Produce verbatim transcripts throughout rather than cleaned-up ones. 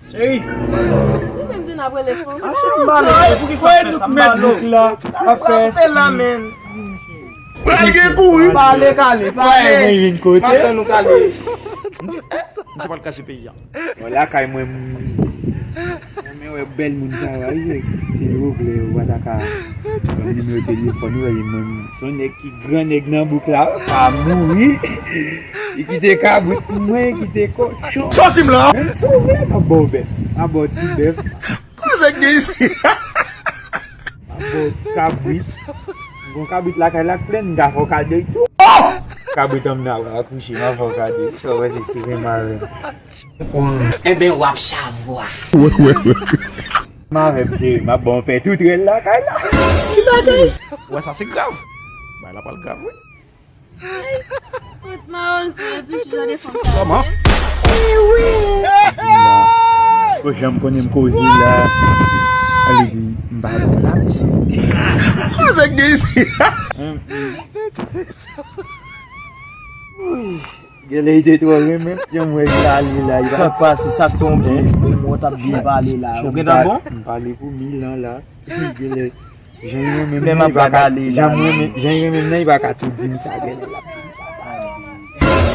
Cheri. Ou menm di n ap rele fanmi. Acha m balo, pou ki sa fè sa? M balo. Sa fè la, men. Pral gen kouri. Pale, kale, pale. Mwen vin kote. M ap tann ou kale. M di, eh, misye pral kraze peyi a. Bon, lakay mwen, m renmen wè bèl moun sa yo, wi. Silvouplè, ou pa ta ka ban m nimewo telefòn ou, wè, mwen, se yon nèg ki gran nèg nan bouk la, pa mouri. Li kite kabrit pou mwen, li kite kochon. Sòti m la! Menm si w vle, m ap ba w bèf. M ap ba w ti bèf. Kote k gen isi? M ap ba w ti kabrit. M gon kabrit lakay la k plenn, m ka fè w kado l tou. Kabrit an m nan ap akouche, m ap fè w kado l. Sa w wè se souvni m avè m. Enben, w ap chavwa. M avè m, cheri, m ap ba w fè tout rèl lakay la. Ou wè sa, se grav. Bagay la pral grav, wi. Kout mawozo yo toujou jan de fanm sa. Kòman? Ou janm konnen m koze la. Ale di, m pa bon la, mesye. Koze k gen isi? Genlè li te twò renmen. Jan m wè l ale la, li pa... Sa k pase, sa k tonbe? Mwen t ap byen pale la. Ou gentan bon? M pale pou mil an la. Genlè, jan l renmen m nan, li pa ka, jan m renmen, jan l renmen m nan, li pa ka tou di m sa, genlè l ap di m sa.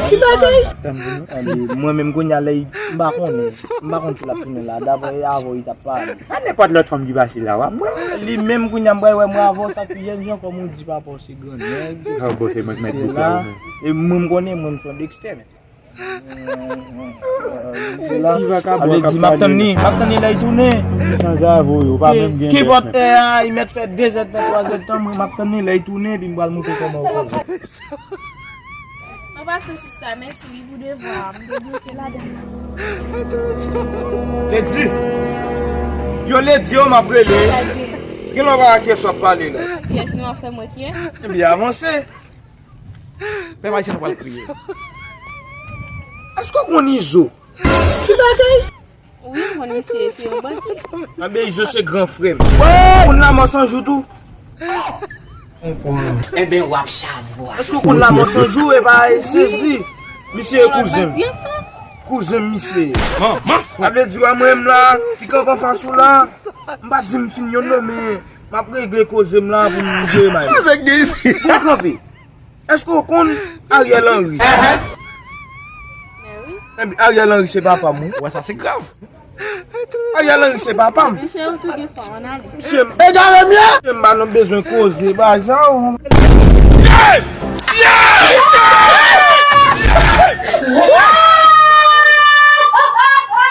Ki bagay? Tann pou nou. Mwen menm kounye a, lè m pa konnen. M pa konn si l ap tounen la. Daprè avè w, li t ap pale. Pa nenpòt lòt fanm ki pase la, w ap wè. Li menm kounye a, m pral wè mwen avè w, sa ki jèn jan, kòm ou di, papa w se gran nèg. Ah, bon, se mwen k mèt bouch la, wi. E mwen, m konnen, mwen, m se yon Dexter, men. Ti vakabon k ap pale la. M ap tann li, m ap tann li lè l tounen. Sanzave yo pa menm gen bèf, men. Ki bòt è a, li mèt fè de zèdtan, twa zèdtan, mwen, m ap tann li lè l tounen, epi m pral montre kòman w koze. An pasan, sista, mèsi wi pou devwa a. M te bloke ladan l. Ledi. Yo, Ledi, yo, m ap rele. Gen lè w pa ka kyès w ap pale la. Kyès nou ap fè mwen kyè? Ebyen, avanse. Pèp ayisyen nou pral kriye. Èske w konn Izo? Ki bagay? Wi, m konn misye, se yon bandi. Anben, Izo se gran frè m. Ou konn Lanmò San Jou tou? Enben, w ap chavwa. Èske w konn Lanmò San Jou? E pa sezi. Misye e kouzen m. Kouzen m misye ye. Sa vle di, wè mwen menm la, li kanpe anfas ou la. M pa di m fin yon non, men m ap regle koze m la pou m jere may mwen. Sa k gen isi? Bon, kanpe. Èske w konn Ariel Henry? Enben, Ariel Henry se papa m, wi. Ou wè sa, se grav. Ariel Henry se papa m. Mesye, ou tou gen fanm, ann ale. Mesye, m egare m ye. Mesye, m pa nan bezwen koze, ba sa ou. Yeah! Yeah! Yeah!